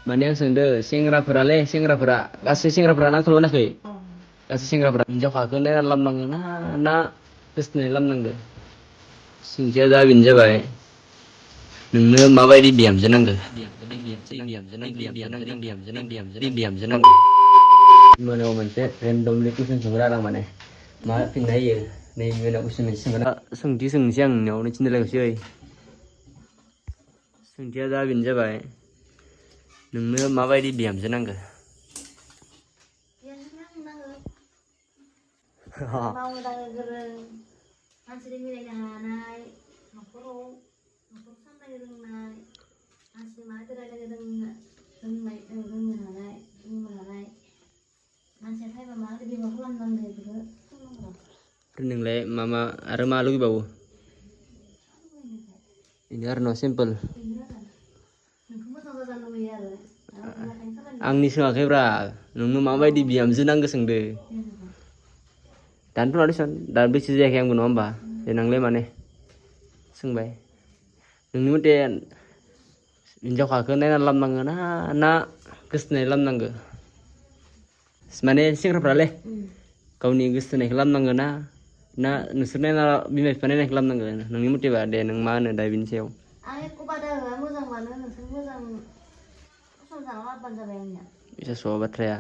माने आं सोंदो सेंग्राफोरा गासै सेंग्राफोरा नांखोल होनाखै गासै सेंग्राफोरा हिनजावखाखो नायना लामनांगो ना गोसथोनाय लामनांगो सोंथिया दा बेनो जाबाय नोंनो माबायदि बिहामजो नांगो मोनायाव मोनसे रेन्डमलि कुइसन सोंगोन आरो आं माने मा फिननाय होयो नैबे उनाव कुइसन मोनसे सोंगोन सोंथि सोंनोसै आं नोंनियावनो थिनलायगोसै सोंथिया दा बेनो जाबाय नोंनो माबायदि बिहामजो नांगो मावनो दांनो गोरों मानसिजों मिलायनो हानाय न'खराव न'खर सामलायनो रोंनाय मानसिजों माबायदि रायलायनो रोंनो हानाय मानसिया फैबा माबायदि बेब'हार खालामनांगौ बेखौ सोलोंनांगौ। नोंलाय मा आरो मा लुगैबावो बेनो आरो न' सिम्पोल नोंखौ मोजां जाजानो लुगैयो आरो आंनि सोङाखैब्रा नोंनो माबायदि बिहामजो नांगो सोंदो दानोथ' नङा दिसन दा बैसो जायाखै आंबो नङा होमबा देनांलाय माने सोंबाय नोंनि मथे हिनजावखाखो नायना लामनांगो ना गोसथोनाय लामनांगो माने सेंग्राफ्रालै गावनि गोसथोनायखौ लामनांगो ना नोंसोर नायना बिमा बिफा नायनायखौ लामनांगो नोंनि मथेबा दे नों मा होनो दा बिनि सायाव आं एख' बादा होआ मोजां मानो नोंसोर मोजां फसन जाना लाबोबानो जाबाय आंनिया बिसा स बाथ्राया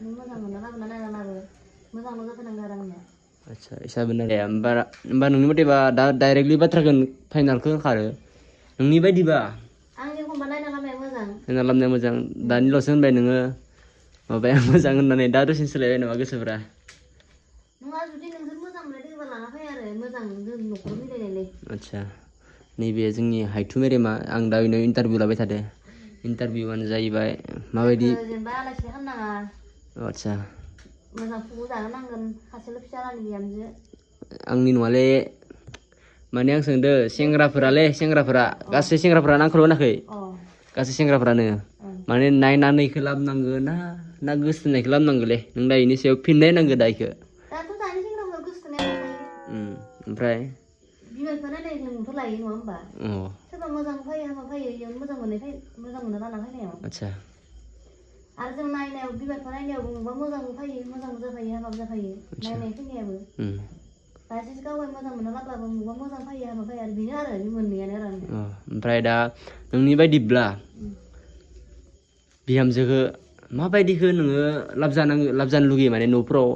नों मोजां मोनना लाबोना नायना लाबो मोजांल' जाथारनांगौ आरो आंनिया आदसा इसाबो दे होमबा नोंनि मथेबा दा डाइरेक्टलि बाथ्राखौ फाइनालखौ होखारो नोंनि बायदिबा आंनि एखमबा नायना लाबोनाया मोजां नायना लाबोनाया मोजां दानिल'सो होनबाय नोङो माबाया मोजां होननानै दा दसेनो सोलायबाय नामा गोसोफ्रा नङा जुदि नोंसोर मोजां मोनलाय दोङोबा लाना फै आरो मोजां जों न'खर मिलायनायलै आदसा नैबे जोंनि हाइथु मेरेमा आं दा बेनाव इन्टारभिउ लाबाय थादों इन्टारभिउआनो जाहैबाय माबायदि जोंखौ जेनेबा आलाय सिलाय खालामनाङा आदसा मोजां फुगु जाहोनांगोन सासेल' फिसालानि बिहामजो आंनि न'आले माने आं सोंदो सेंग्राफोरा गासै सेंग्राफोरानो आंखौल' होनाखै गासै सेंग्राफोरानो माने नायनानैखो लाबोनांगो ना गोसथोनायखौ लाबोनांगोलै नों दा इनि सायाव फिननाय होनांगो दा इखो दाथ' दानि सेंग्राफोरा गोसथोनाया लाखायो ओमफ्राय बिमा बिफा नायनायजोंथ' लायो नङा होमबा सोरबा मोजां फैयो हामा फैयो इयावनो मोजां मोनना लाना फैनायाव आदसा आरो जों नायनायाव बिमा बिफा नायनायाव बा मोजांबो फैयो मोजांबो जाफायो हामाबो जाफायो नायनाय फैनायाबो दासो गावगाय मोजां मोनना लाब्लाबो बबेबा मोजां फैयो हामा फैयो आरो बेनो आरो बे मोननैयानो आरो आंनिया ओमफ्राय दा नोंनि बायदिब्ला बिहामजोखो माबायदिखो नोङो लाबजानो लुगैयो माने न'फोराव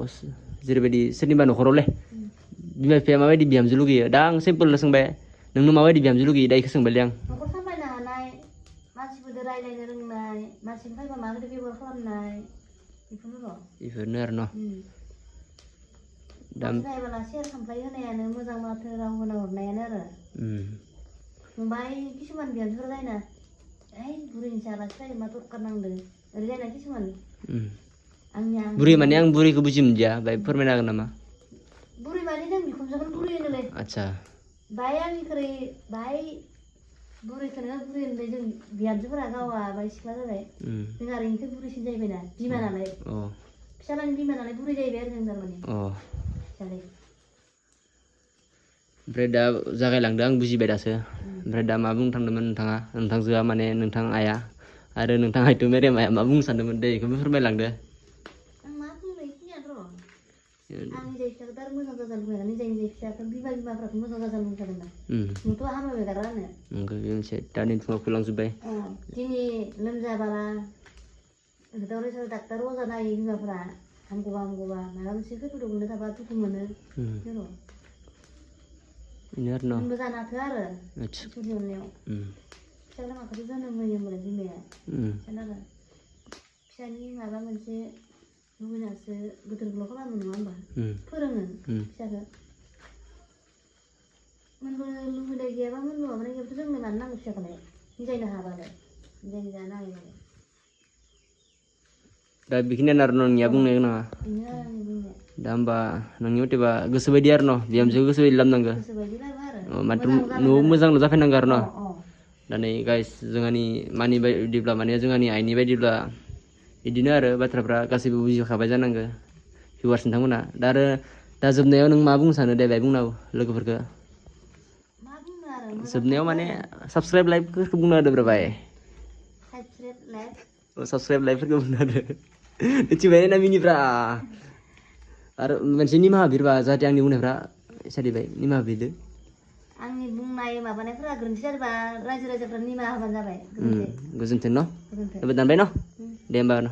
जेरैबायदि सोरनिबा न'खरावलै बिमा बिफाया माबायदि बिहामजो लुगैयो दा आं सिम्पोल सोंबाय नोंनो माबायदि बिहामजो लुगैयो दा इखो सोंबायलै आं न'खर सामलायनो हानाय मानसिफोरजों रायज्लायनो रोंनाय मानसिनि फैबा माबायदि बेब'हार खालामनाय बेफोरनो आरो न' दा मानसि फैबोला सेर खामफ्लाय होनायानो मोजां माथो राव होना हरनायानो आरो ओमफ्राय किसुमान बिहामजोफोर जायोना ओइ बुरैनिसो आलासि फैदों मा दरखार नांदों ओरै जायोना किसुमान बुरै माने आं बुरैखौ बुजि मोनदिया बाहाय फोरमायनो हागोन नामा बुरै माने जों बिखुनजोखौनो बुरै होनोलै आदसा बाहाय आंनिख्रुइ बाहाय बुरैखौनो बुरै होनबाय जों बिहामजोफोरा गावा बाहाय सिख्ला जाबाय जों आरो इनिख्रुइ बुरैसिन जाहैबायना बिमा नालाय फिसालानि बिमा नालाय बुरै जाहैबाय आरो जों थारमाने फिसालाय ओमफ्राय दा जागायलांदो आं बुजिबाय दासो ओमफ्राय दा मा बुंनो थांदोंमोन नोंथाङा नोंथांजोआ माने नोंथां आइया आरो नोंथां हायथु मेरेमाया मा बुंनो सानदोंमोन दे बेखौबो फोरमायलांदो आं मा बुंनो बेखिनियानो र' आंनि जाय फिसाखौ दा मोजां जाजानो लुगैना निजायनि जाय फिसाखौ बिमाफ्राथ' मोजां जाजानो लुगैखादोंना नोंथ' हामाबो एगारा आंनो नंगौ बे मोनसे दानि दिनाव फोलांजोब्बाय दिनै लोमजाबाला डाक्टार अजा नायो बिमाफोरा हामगौबा माबा मोनसे खैफोदाव गोलैना थाबा दुखु मोनो र' जोंबो जानो हाथों आरो इसोरनि अननायाव फिसा लामाखौथ' जोनोम होयो होनबालाय बिमाया आरो फिसानि माबा मोनसे लुबैनासो गोदोर गोलाव खालामो नङा होमबा फोरोङो फिसाखौ मोनबो लुबैनाय गैयाबा मोनबो माबानाय गैयाबाथ' जोंनो मानो नांगौ फिसाखौलाय निजायनो हाबालाय निजायनो जानो हायोबालाय दा बेखिनियानो आरो नोंनिया बुंनो गोनाङा बेनो आरो आंनि बुंनाया दा होमबा नोंनि मथेबा गोसोबायदि आरो न' बिहामजोखौ गोसोबायदि लाबोनांगो माथो न'आव मोजांल' जाफैनांगौ आरो न' दा नै गाइस जोंहानि मानि बायदिब्ला माने जोंहानि आइनि बायदिब्ला बिदिनो आरो बाथ्राफ्रा गासैबो बुजिखाबाय जानांगो भिउवार्स नोंथांमोना दा आरो दा जोबनायाव नों मा बुंनो सानो दे बाहाय बुंना हो लोगोफोरखौ जोबनायाव माने साबसक्राइब लाइकफोरखौ बुंना होदोब्रा बाय subscribe लाइकफोरखौ बुंना होदो मिथिबाय ना मिनिफ्रा आरो मोनसे निमाहा बिरबा जाहाथे आंनि बुंनायफ्रा सारिबाय निमाहा बिदो आंनि बुंनाय माबानायफोरा गोरोन्थि जादोंबा रायजो राजाफ्रा निमाहा होबानो जाबाय गोजोन्थों न' गोजोन्थों दानबाय न' दे होमबा न'